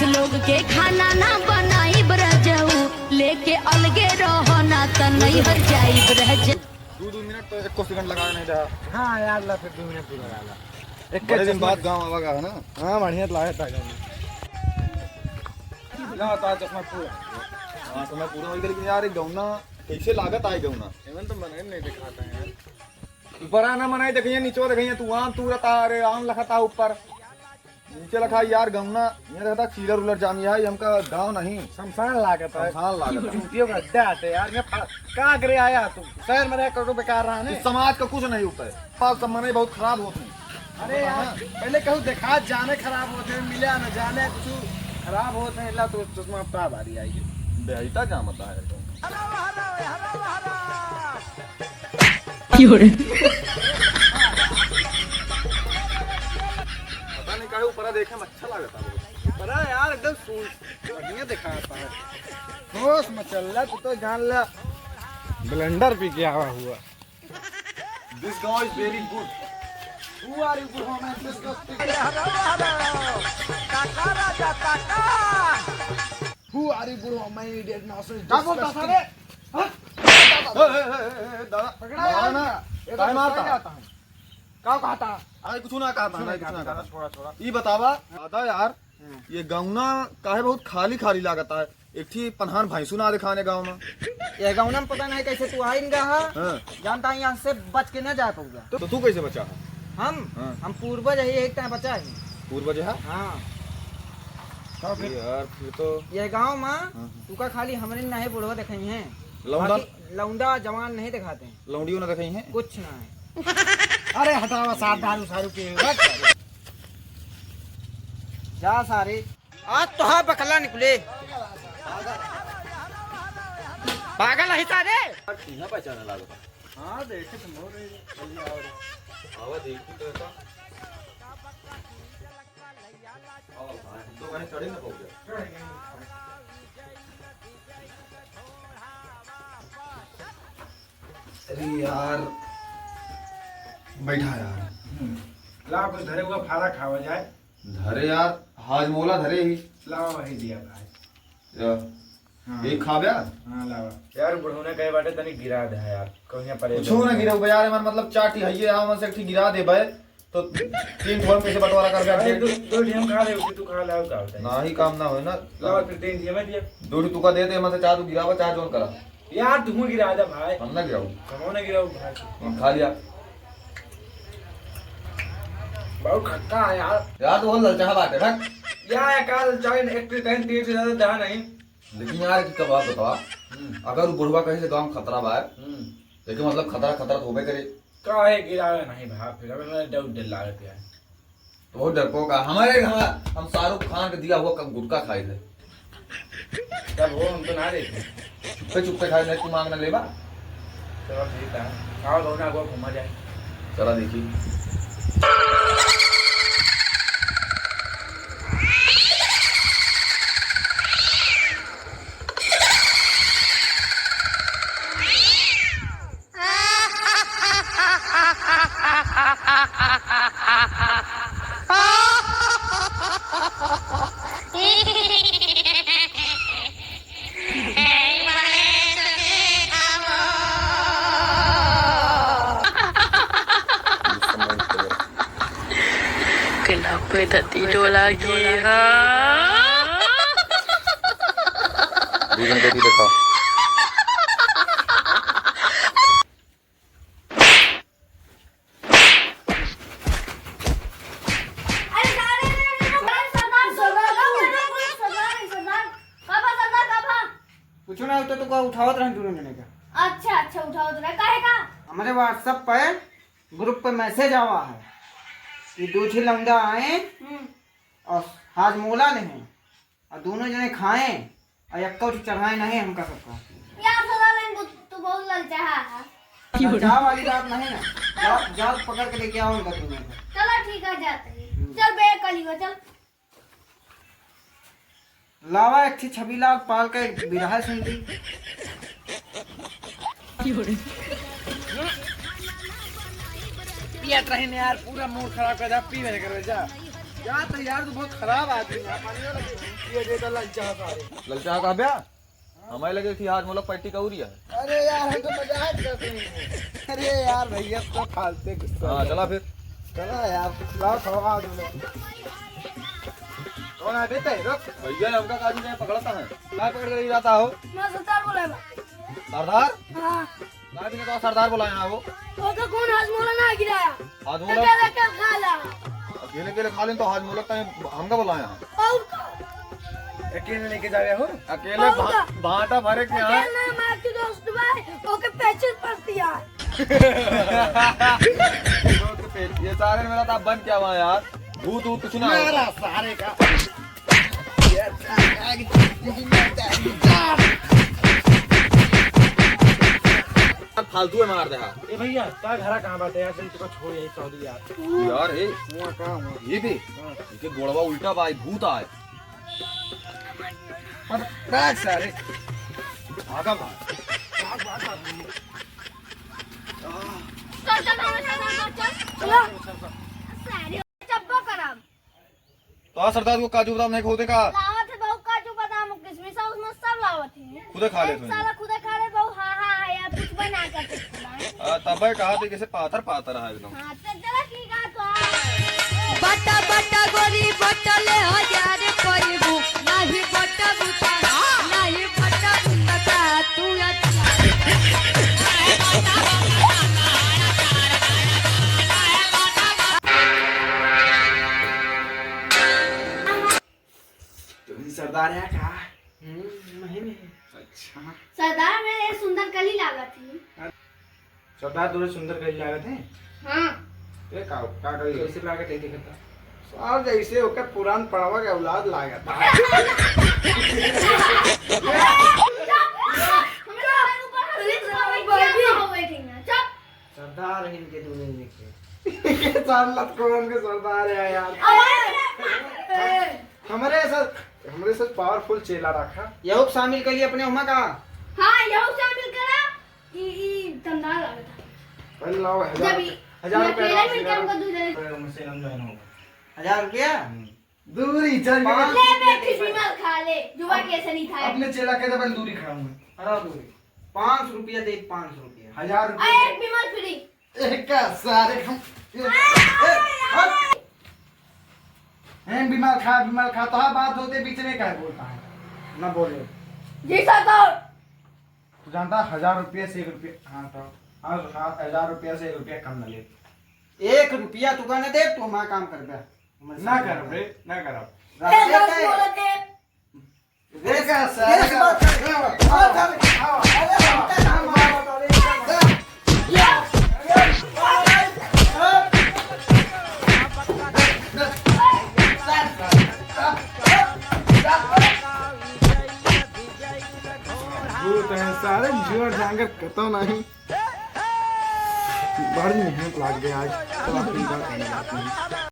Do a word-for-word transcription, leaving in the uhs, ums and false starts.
लोग के खाना ना बनाइब रजऊ, लेके अलगे रहो ना त नैहर जाइब रजऊ। दू, दू मिनट तो एको सेकंड लगा नहीं रहा। हाँ यार, ला फिर दू मिनट भी लगा ला। एक बड़े दिन बाद गाँव आवा का है ना? हाँ, बढ़िया तो लागत है गाँव में। ला, तो आज चश्मा पूरा। हाँ, तो मैं पूरा हो गया, लेकिन यार, ये गौना कैसे लागत आए गौना? एमन तो मन नहीं दिखाता है यार। ऊपर आना मनाई देखिए, नीचे देखिए, तू आम तू रहता, अरे आम लखता ऊपर। नीचे लखा यार गौना, ये रहता चीलर उलर जाम, यह हमका गाँव नहीं। शमशान लागत है। शमशान लागत है। चूतियों का अड्डा आते यार, ये फा-, का करे आया तू? शहर में रह कर तो बेकार रहा तू नहीं। समाज का कुछ नहीं होता है, समाज सब मने बहुत खराब होते हैं। अरे यार, हाँ। पहले कहूँ देखा जाने खराब होते हैं, मिला न जाने कुछ खराब होते हैं, ला तो चश्मा अब का बारी आई है। बेहता क्या मतलब है तो? क्यों रे? पता नहीं काहे ऊपरा देखे में अच्छा लागत है। ऊपरा यार एकदम सु-, बढ़िया दिखाता है। होश में चल रहा, तू तो जान ला। ब्लेंडर पी के आवा हुआ। This guy is very good. Who are you, bro? मैं disgusting. Who are you, bro? मैं idiot nonsense. का बोलता disgusting. सारे? हाँ? ए, ए, ए, ए, ए, दादा, पकड़ा मारा यार। ना। ये तो काहे गुस्सा मारता? ही आता है। का कहता? अरे कुछ ना कहता, कुछ नहीं, नहीं कुछ ना कहता, कहता। थोड़ा, थोड़ा। ई बतावा, दादा यार, हम्म। ये गौना काहे बहुत खाली खाली लागता है? एक ठी पनहान भैंसू ना दिखाने गाँव में। ये गौना में पता नहीं कैसे तू आइन गा हा। हाँ। जानता है यहाँ से बच के ना जा पाऊंगा। तो तू कैसे बचा है? हम? हाँ। हम पूर्वज है, एक तरह बचा है। पूर्वज है? हाँ। तो फिर? अरे यार, फिर तो ये गाँव में हाँ, हाँ। तुका खाली हमरे नहीं बुढ़वा देखे हैं। लौंडा? बाकी लौंडा जवान नहीं दिखाते हैं। लौंडियो ना देखे हैं? कुछ ना है। अरे हटावा सार दारू सारू के। जा सारे। आज तो हाँ बकला निकले। पागल है सारे। यहाँ पहचाने लागो। हाँ, देखे तो मोर है। आवा देखी तो ऐसा। आवा भाई, हम तो कहीं चढ़े ना पाओगे। अरे यार, बैठा यार। हम्म। ला, कुछ धरे हुआ फारा खावा जाए। धरे यार, हाजमोला धरे ही। लावा वही दिया भाई। या। हाँ। एक खा बे। हाँ, लावा। यार, बुढ़ौने कहे बाटे तनी गिरा दे यार। कहीं परे कुछो ना गिराऊ बे यार, मन मतलब चाटी है ये, हाँ, मन से एक ठी गिरा दे बे। तो तीन ठो हम कैसे बंटवारा कर अरे, बैठे? दो, दो ठी हम खा ले, उसे तू खा ले, और का होता है? ना ही काम ना होए ना। लावा, फिर तीन ठी हमें दिया। दो ठी तुका दे दे, मन से चार तू गिरावा, चार जोन करा। यार, तुम गिरा दे भाई। हम ना गिराऊ। हम ना गिराऊ भाई। हम खा लिया। बहुत खट्टा है यार। यार, तो वो ललचा बात है, हट। यार, काल चाहे एक टी टाइम तीन से ज्यादा दहा नहीं। लेकिन यार, एक बात बतावा, हम्म। अगर वो बुढ़वा कहीं से गाँव में खतरा बा, हम्म। लेकिन मतलब खतरा, खतरा तो होबे करे। काहे गिरावे नहीं भाई, फिर हमें डर, डर लागत है। तो डरपोक, हमारे घर हम शाहरुख खान के दिया हुआ क-, गुटखा खाई थे। तब वो हम तो ना देखे। चुप्पे चुप्पे खाई, नहीं तू मांग ना लेबा। चलो ठीक है, आओ दोनों को घुमा जाए। चला देखी। केना पे धती डोला की, हाँ। दूजन को भी दिखाओ। अरे, अरे, अरे, अरे, अरे, सरदार, सरदार, सरदार, सरदार, सरदार, का बा, सरदार, का बा? कुछ ना होता तो का उठावत रहन दोनों जने का। अच्छा, अच्छा, उठावत रहे। काहे का? हमारे WhatsApp पे group पे message आवा है कि दो ठे लौंडा आए हम्म। और हाजमोला ले हैं। और दोनों जने खाए और यक्का उठी चढ़ाए नहीं हमका सबका। यार, थोड़ा लेन, तू, तू बहुत ललचाहा है। ललचाहा वाली बात नहीं ना। जाल, जाल पकड़ के लेके आओ उनका दोनों को। चलो, ठीक है, जाते हैं। हम्म। चल बे, कलियो, चल। लावा एक ठे छबीला पाल के बिरहा सुन ली। पियत रही ने यार, पूरा mood खराब कर जा, पी नहीं करवे जा। यार, तो यार, तू बहुत खराब आदमी है। ये दे तो ललचा सारे। ललचा का बे? हमें लगे कि हाजमोला पट्टी का उरिया है। अरे यार, हम तो मजाक करते हैं। अरे यार, भैया तो फालतू गुस्सा हाँ, है। चला फिर। चला यार, लाओ, खाओ, आ, दो। कौन है बे? रुक। भैया, हमका काजू नहीं पकड़ता है। क्या पकड़ के ले जाता हो? मैं सरदार बोला है। सरदार? हाँ। काहे बिना तो सरदार बोलाया है वो? वो तो कौन हाजमोला ना गिराया? हाजमोला? अकेले अकेले खा ला। अकेले अकेले खा लें तो हाजमोला तय हमका बोलाया है। और का? अकेले लेके जावे हो? अकेले और भा-, का? भाटा भरे के यहाँ। अकेले ना मार के दोस्त भाई, ओके पेचिस पड़ती है। ये सारे मेरा था बन क्या हुआ यार? भूत वूत कुछ ना हो। मारा सारे का। फालतू है मार दे हा। ए भैया, का घरा कहाँ बाटे यार? तुम तो छोड़ यही सऊदी यार। यार, ए। हुआ का हुआ? ये भी? हाँ। इनके गोड़वा उल्टा बा, भूत आए। भाग सारे। भागा भाग। भाग, भाग, भाग। चल, चल, चल, चल, चल, चल। चलो। सारे चप्पो करम। तो सरदार को काजू बादाम नहीं खोदे का? लावत है बहू काजू बादाम, किशमिश, उसमें सब लावत है। खुदे खा ले एक तू। साला खुदे खा ले बहू, हाँ, हाँ, हाँ, यार, कुछ बना कर के खिलाएं। आ, तबे कहा थे, कैसे पातर पातर है एकदम। हाँ, तो चलो ठीक है, तो आ। बटा बटा गोरी बटले हजार पैबू, नाही बटा बुता, नाही बटा बुता का तू अच्छा। तुम सरदार है का? हम्म, महीने। अच्छा। सरदार मेरे सुंदर कली लागत है। सरदार तोरे सुंदर कली लागत है? हाँ। ये का, का कली? कैसे लागत है देखता? सार जैसे ओकर पुरान पड़वा के औलाद लागत है। हमारे ऊपर हंसी तो बैठी ना, चुप। सरदार है इनके दूने में के। सार लतकोन के सरदार है यार। अरे! हमरे साथ, हमरे साथ powerful चेला रखा। यहू के शामिल करिए अपने उमा का। हाँ, यहू शामिल करा। ई, ई दमदार लागत है। पहले लाओ हजार, जब ई, हजार ई रुपया अकेले लाओ, मिलके हजार हमको दूध दे। रुपया। मुझसे हम join होगा। हजार रुपया? हम्म। दूरी चल के पाँच ले बे, रुपया फिर विमल खा ले, जुआ कैसे नहीं खाए? अपने चेला के दबन दूरी खाऊंगा। हरा दूरी। पाँच रुपया दे, पाँच रुपया। हजार रुपया। अरे, एक विमल free। एक का सारे हम, ए, ए, हट। ए, विमल खा, विमल खा, तो हाँ, बात होते बीच में काहे बोलता है? ना बोले। जी सरदार। तू जानता, हजार रुपया से एक रुपया, हाँ, तो, हाँ, हाँ, हजार रुपया से एक रुपया कम ना ले। एक रुपया तू का ना दे, तू हमारा काम कर दे। ना करब रे, ना करब। ए, दस बोलत है। रे का सारे का। भूत है सारे, जोर जांगर कतो नहीं। बड़ी मेहनत लाग गया आज। चला, कोई बात नहीं।